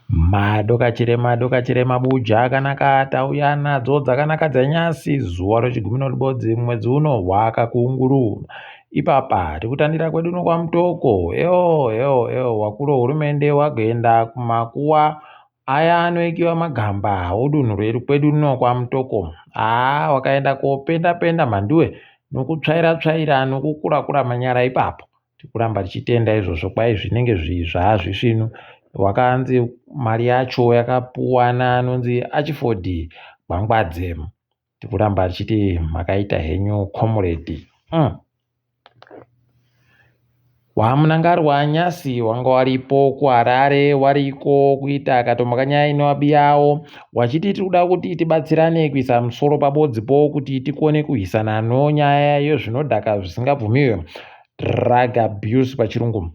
Madokachire madokachire mabuja akanaka tauya nadzo dzakanaka dzanyasi zuva rechigumi neribodzi mwedzi uno hwakakunguru. Ipapa tikutandira kwedu nokwamutoko ewo ewo ewo wakuru wehurumende wagoenda kumakuwa aya anoikiwa magamba odunhu redu kwedu runo kwamutoko. Haa wakaenda kopenda penda mhanduwe nokutsvaira tsvaira nokukura kura manyara ipapo. Tikuramba tichitenda izvozvo kwai zvinenge zvaazvisvinu. Wakanzi mari yacho yakapuwa naanonzi Achiford Gwangwadze. Tikuramba tichiti makaita henyu comrade. WaMunangarwa nyasi wanga waripo kuHarare wariko kuita katombo kanyaya inoabiyawo wachiti tiri kuda kuti tibatsirane kuisa musoro pabodzipo kuti tikone kurwisana nonyaya yezvinodhaka zvisingabvumiwe drug abuse pachirungu.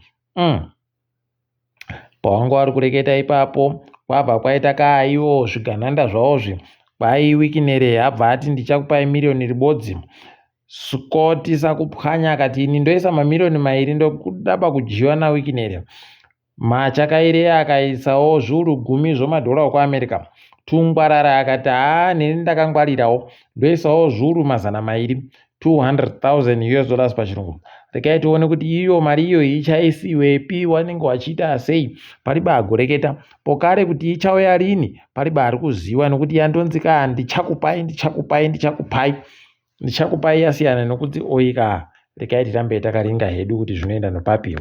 Pawanga wari kureketa ipapo kwabva kwaita kaiwo zvigananda zvawozvi kwai Wikinere abva ati ndichakupai miriyoni ribodzi. Scott Sakupwanya akati ini ndoisa mamiriyoni mairi ndokudaba kudyiwa naWikinere. Machakaire akaisawo zviuru gumi zvemadhora okuAmerica. Tungwarara akati haa neni ndakangwarirawo ndoisawo zviuru mazana mairi 200,000 US dollars pachirungu. Regai tione kuti iyo mari iyoyi ichaisiwepi wanenge wachiita sei paribe agoreketa pokare kuti ichauya rini paribe ari kuziva nokuti yandonzi ka ndichakupai ndichakupai ndichakupai ndichakupai yasiyana nokuti oika regai tirambe takaringa hedu kuti zvinoenda nopapi.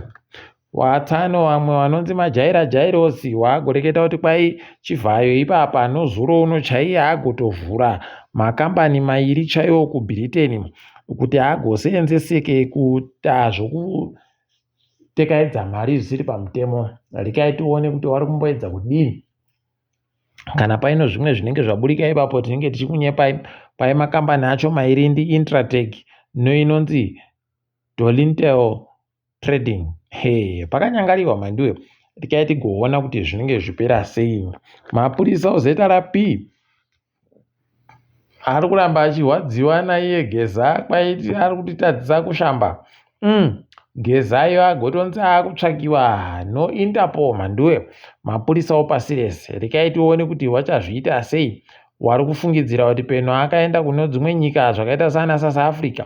Watsano vamwe vanonzi majaira jairosi waagoreketa kuti kwai Chivhayo ipapa nozuro uno chaiye agotovhura makambani mairi chaiwo kuBritain kuti agoseenzeseke kuita zvokutekaidza mari zvisiri pamutemo. Regai tione kuti wari kumboedza kudini. Kana paine zvimwe zvinenge zvaburika ipapo tinenge tichikunyepai. Pai makambani acho mairi ndiIntratek neinonzi Dolintel Trading. He, pakanyangariwa mhanduwe. Regai tigoona kuti zvinenge zvipera sei. Mapurisa oZRP ari kuramba achirwadziwa naiye Geza kwaiti ari kutitadzisa kushamba. Gezayo agotonzi akutsvakiwa no Interpol mhanduwe. Mapurisa opasi rese. Regai tione kuti wachazviita sei. Wari kufungidzira kuti peno akaenda kune dzimwe nyika zvakaita saana South Africa.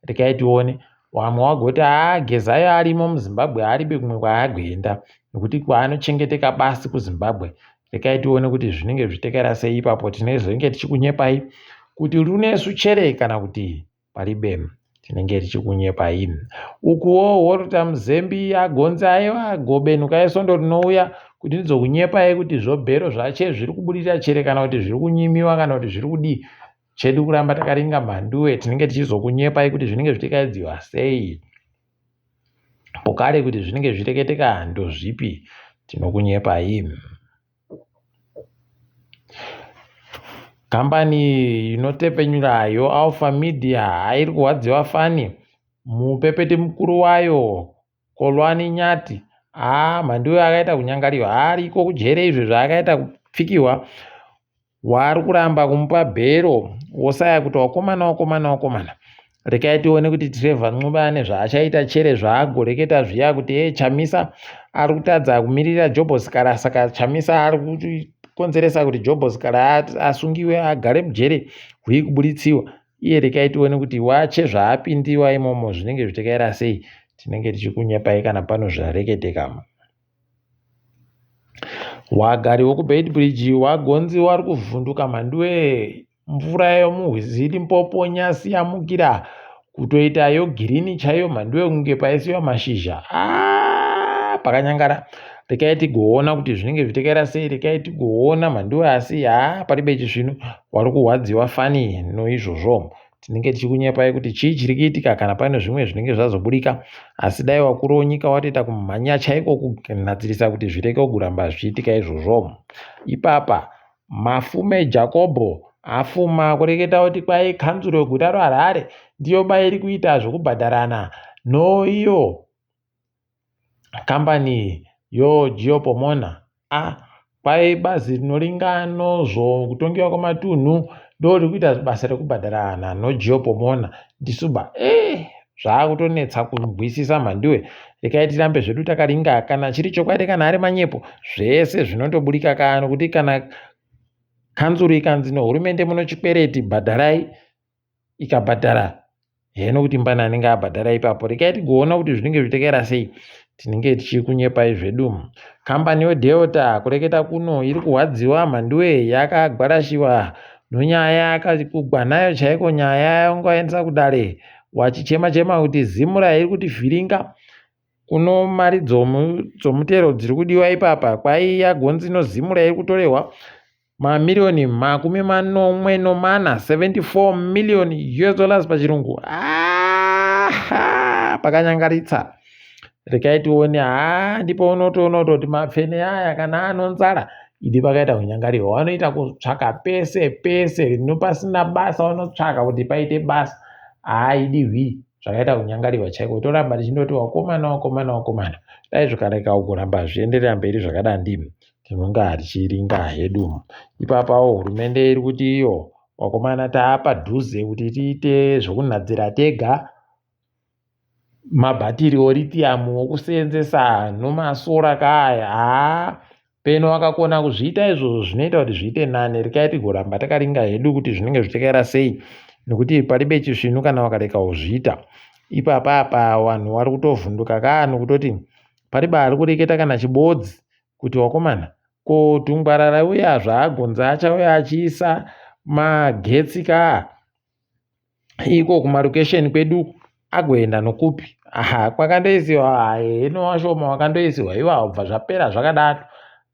Regai tione. Vamwe wagoti haa Gezayo arimo muZimbabwe aribe kumwe kwaagoenda nekuti kwaanochengeteka basi kuZimbabwe. Regai tione kuti zvinenge zvichitekaira sei ipapo tinezenge tichikunyepai kuti runesu chere kana kuti paribe tinenge tichikunyepai. Ukuwo Walter Mzembi agonzi aiwa gobenuka yesondo rinouya kuti ndizokunyepai kuti zvobhero zvache zviri kubudirira chere kana kuti zviri kunyimiwa kana kuti zviri kudii. Chedu kuramba takaringa mhanduwe tinenge tichizokunyepai kuti zvinenge zvichikaidziwa sei. Pokare kuti zvinenge zvichireketeka ndozvipi tinokunyepai. Kambani inotepfenyura yoAlpha Media hairi kurwadziwa fani. Mupepeti mukuru wayo Kolwani Nyati haa mhanduwe akaita kunyangariwa ariko kujere izvo zvaakaita kupfikiwa waari kuramba kumupa bhero wosaya kuti wakomana wakomana wakomana rekai tione kuti Trevor Ncube ane zvaachaita chere zvaagoreketa zviya kuti e Chamisa ari kutadza kumirira Jobho Sikhala saka Chamisa ari kukonzeresa kuti Jobho Sikhala asungiwe agare mujere huyi kuburitsiwa iye rekai tione kuti wache zvaapindiwa imomo zvinenge zvichitekaira sei tinenge tichikunyepai kana pano zvareketeka. Wagari wekuBeitbridge wagonzi wari kuvhunduka mhanduwe mvura yomurwizi Limpopo nyasi yamukira kutoita yogirini chaiyo mhanduwe kunge paisiwa mashizha. Aaah pakanyangara. Rekai tigoona kuti zvinenge zvichitekaira sei rekai tigoona mhanduwe asi haa paribe chisvinu wari kurwadziwa fani noizvozvo. Tinenge tichikunyepai kuti chii chiri kuitika kana pane zvimwe zvinenge zvazobudika asi dai vakuru venyika watoita kumhanya chaiko kugadzirisa kuti zvirege kuramba zvichiitika izvozvo. Ipapa Mafume Jakobho afuma kureketa kuti kwai kanzuro yeguta reHarare ndiyo bairi kuita zvekubhadharana noiyo kambani yoGeo Pomona a kwai bazi rinoringano zvokutongewa kwematunhu ndoriri kuita basa rekubhadharana noGeo Pomona ndisuba eh zvakutonetsa kunzwisisa mhanduwe. Rekai tirambe zvedu takaringa kana chiri chokwadi kana ari manyepo zvese zvinondoburika kaa nokuti kana kanzuru ikanzi nehurumende muno chikwereti bhadharai ikabhadhara heno kuti mbani anenge abhadhara ipapo rekai tigoona kuti zvinenge zvichitekaira sei tinenge tichikunyepai zvedu kambani yedelta kureketa kuno iri kurwadziwa mhanduwe yakagwarashiwa nonyaya kugwa nayo chaiko nyaya yangoendesa kudare wachichema chema kuti zimura iri kutivhiringa kuno mari dzomutero dziri kudiwa ipapa kwaiya gonzi nozimura iri kutorehwa mamiriyoni 74, 74 million US dollars pachirungu. Ah, pakanyangaritsa. Rekai tione, haa ndipo unotoona kutoti mapfene aya kana anonzara idi vakaita kunyangarirwa vanoita kutsvaka pese pese nopasina basa vanotsvaka kuti paite basa haa idi hwii zvakaita kunyangarirwa chaiko toramba tichindoti wakomana wakomana wakomana dai zvikareka kuramba zvienderera mberi zvakadandi tinonga tichiringa hedu ipapawo hurumende iri kuti iyo wakomana taapadhuze kuti tiite zvokunhadzira tega mabhatiri olithium okuseenzesa nomasora kaaya haa peno wakakona kuzviita izvozvo zvinoita kuti zviite nane rekai tigoramba takaringa hedu kuti zvinenge zvichakaira sei nekuti paribe chisvinu kana wakareka kuzviita ipapa apa vanhu vari kutovhunduka kaa nokutoti paribe ari kureketa kana chibodzi kuti wakomana ko tungwarara uya zvaagonza achauya achiisa magetsi kaa iko kumarokesheni kwedu agoenda nokupi aha kwakandoisiwa heno washoma wakandoisiwa iwawo bva zvapera zvakadaro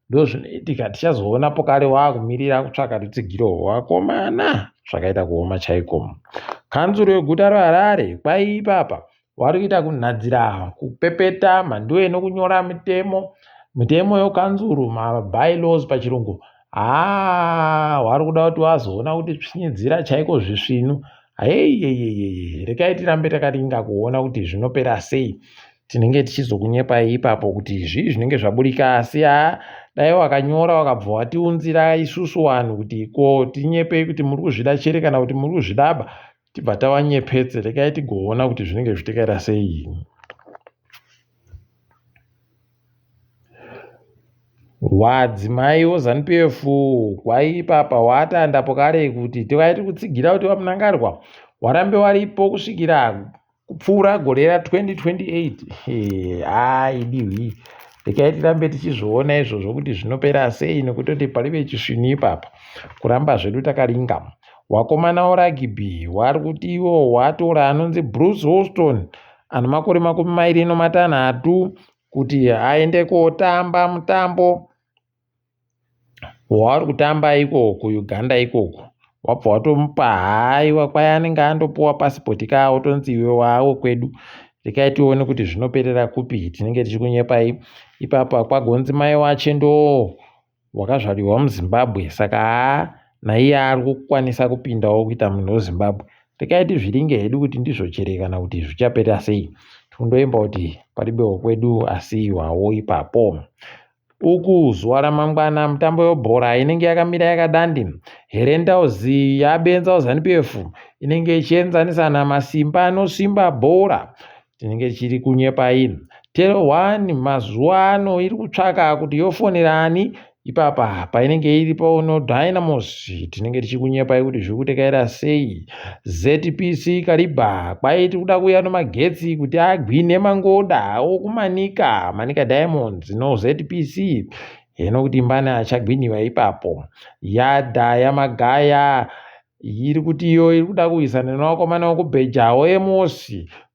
ndozvinoitika tichazoona pokare waakumirira kutsvaka rutsigiro rwakomana zvakaita kuoma chaiko kanzuro yeguta reharare kwaiipapa Wari kuita kunhadzira, kupepeta mhanduwe nokunyora mitemo, mitemo yokanzuru, maby-laws pachirungu. Haa wari kuda kuti wazoona kuti tsvinyidzira chaiko zvisvinu. Heiyeyeyeye rekai tirambe takaringa kuona kuti zvinopera sei. Tinenge tichizokunyepai ipapo kuti zvii zvinenge zvaburika asi haa dai wakanyora wakabva watiunzira isusu vanhu kuti ko tinyepei kuti muri kuzvida chere kana kuti muri kuzvidaba tibva tavanyepetse regai tigoona kuti zvinenge zvichitekaira sei wadzimai weZanu PF kwaipapa watandapo kare kuti tivaiti kutsigira kuti vaMnangagwa warambe waripo kusvikira kupfuura gore ra 2028 haa idiwi regai tirambe tichizviona izvozvo kuti zvinopera sei nekutoti parive chisvinu ipapa kuramba zvedu takaringa Wakomana woragibhi wari kuti iwo watora anonzi Bruce Houston ane makore 26 kuti aende kotamba mutambo wavari kutamba iko kuUganda ikoko. Wabva watomupa haiwa kwai anenge andopuwa pasipoti ka otonzi iwe waawo kwedu. Rekai tione kuti zvinoperera kupi tinenge tichikunyepai ipapa kwagonzi mai wache ndoo wakazvarirwa muZimbabwe saka haa naiye ari kukwanisa kupindawo kuita munhu weZimbabwe. Regai tizviringe hedu kuti ndizvo chere kana kuti zvichapera sei. Tindoimba kuti paribe wekwedu asi wawo ipapo. Uku zuva ramangwana mitambo yebhora inenge yakamira yakadandi. Herentals yabenza ZANU PF inenge ichienzanisana masimba anosimba bhora. Tinenge tichiri kunyepa ini. Tele 1 mazuva ano iri kutsvaka kuti yofonera ani ipapa painenge iri pauno Dynamos tinenge tichikunyepai kuti zviri kutekaira sei. ZPC Kariba kwai tiri kuda kuuya nomagetsi kuti agwine mangoda okumanika Manica Diamonds no ZPC heno kuti mbani achagwiniwa ipapo. Yadha yamagaya iri kuti iyo iri kuda kuwisana nevakomana vekubheja OMOS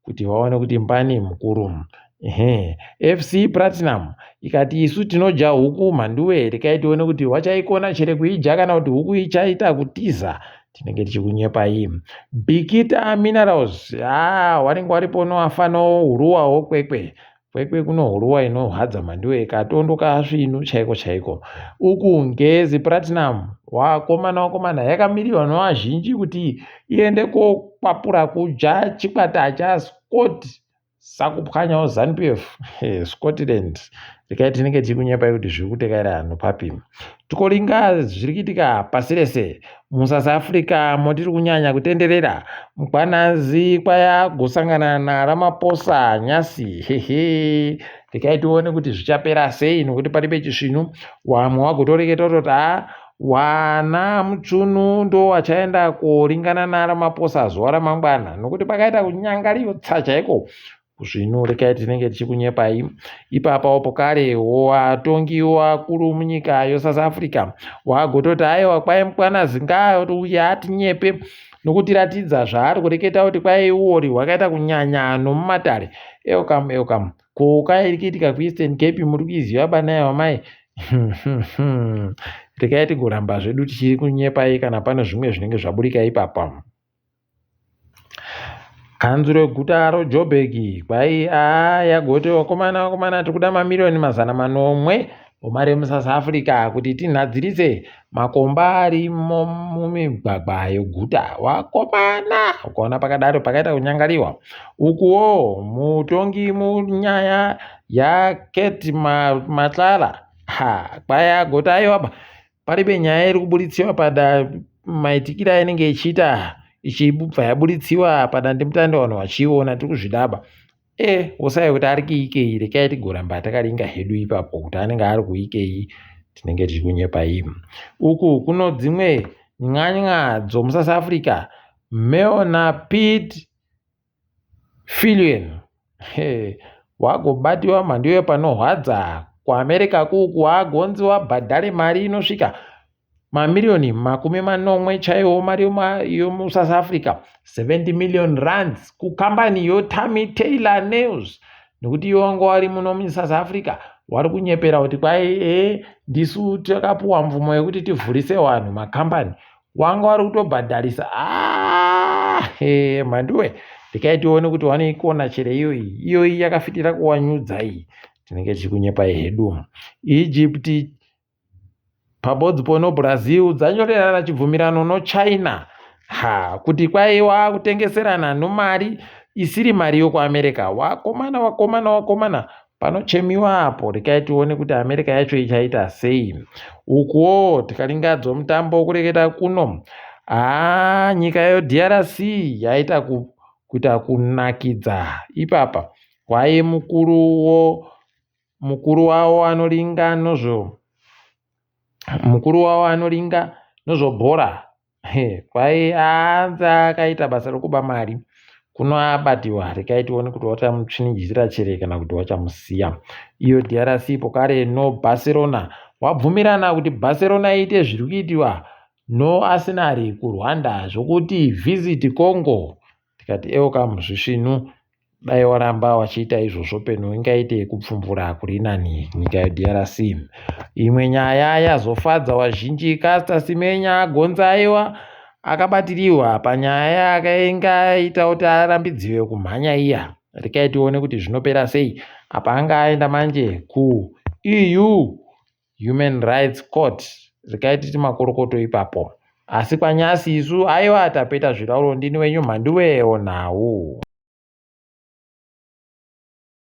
kuti vaone kuti mbani mukuru. Ehe, FC Platinum ikati isu tinodya huku mhanduwe rekai tione kuti wachaikona chere kuidya kana kuti huku ichaita kutiza tinenge tichikunyepai. Bikita Minerals ah, wanenge waripo noafano huruwawo kwekwe Kwekwe kunohuruwa inohadza mhanduwe katondo kasvinu chaiko chaiko. Uku Ngezi Platinum wakomana wakomana yakamirirwa nevazhinji kuti iende kokwapura kudya chikwata chaScott Sakupwanyawo Zanu-PF Scotland rekai tinenge tiri kunyepai kuti zviri kutekaira nopapi. Tikoringa zviri kuitika pasi rese muSouth Africa motiri kunyanya kutenderera Mkwanazi kwayagosangana naRamaphosa nyasi hehe rekai tione kuti zvichapera sei nokuti paribe chisvinu wamwe wagotoreketa kutoti haa wana mutsvunu ndo wachaenda koringana naRamaphosa zuva ramangwana nokuti pakaita kunyangariutsa chaiko zvino rekai tinenge tichikunyepai ipapawo pokare watongi wakuru munyika yesouth africa wagototi aiwa kwai mkwanazi ngaauye atinyepe nokutiratidza zvaari kureketa kuti kwai uori hwakaita kunyanya nomumatare elcam elcam ko kai kuitika kueastern cape muri kuiziva banai wamai rekai tigoramba zvedu tichiri kunyepai kana pane zvimwe zvinenge zvaburika ipapa Kanzuro yeguta roJoburg kwai aa yagoti vakomana vakomana tiri kuda mamiriyoni 700 omari emuSouth Africa kuti tinhadzirise makomba arimo mumigwagwa yeguta. Vakomana ukaona pakadaro pakaita kunyangariwa. Ukuwo mutongi munyaya yaKate Matlala ha kwai agoti aiwa paribe nyaya iri kuburitsiwa pada maitikiro ainenge ichiita ichibva yaburitsiwa padandemutande vanhu vachiiona tiri kuzvidaba e wosai kuti ari kuikei rekai tigoramba takaringa hedu ipapo kuti anenge ari kuikei tinenge tiri kunyepa uku kuno dzimwe nyanya dzomusouth africa mel napete Fillion wagobatiwa mhandu panorwadza kuAmerica kuku wagonzi wabhadhare mari inosvika mamiriyoni 70 chaiwo mari yomusouth africa 70 million rands kukambani yoTammy Taylor Nails nekuti iwo wanga wari muno musouth africa wari kunyepera kuti kwai e ndisu takapuwa mvumo yekuti tivhurise vanhu makambani wanga wari kutobhadharisa ah, mhanduwe ndikai tione kuti wanoikona chere iyoyi iyoyi yakafitira kuwanyudza iyi tinenge tichikunyepai hedu Egypt pabodzi noBrazil dzanyorerana chibvumirano noChina ha kuti kwaiwa kutengeserana nomari isiri mari yokuAmerica wakomana wakomana wakomana panochemiwa apo rekai tione kuti America yacho ichaita sei ukuwo tikaringadzwa mutambo wokureketa kuno haa nyika yoDRC yaita kuita kunakidza ipapa kwaye mukuru mukuru wavo anoringa nozvo mukuru wavo anoringa nozvobhora kwai anzi akaita basa rokuba mari kuno abatiwa rekai tione kuti wachamutsvinidzira chere kana kuti wachamusiya iyo DRC pokare noBarcelona wabvumirana kuti Barcelona iite zviri kuitiwa noArsenal kuRwanda zvokuti visit Congo tikati eoka muzvisvinu dai waramba wachiita izvozvo peno ingaite kupfumbura kuri nani nyika yeDRC imwe nyaya yazofadza wazhinji Caster Semenya agonza aiwa akabatiriwa panyaya yakainga aita kuti arambidziwe kumhanya iya rekai tione kuti zvinopera sei apa anga aenda manje kuEU Human Rights Court rekai titi makorokoto ipapo asi kwanyasi isu aiwa tapeta zvirauro ndini wenyu mhanduwewo nhau.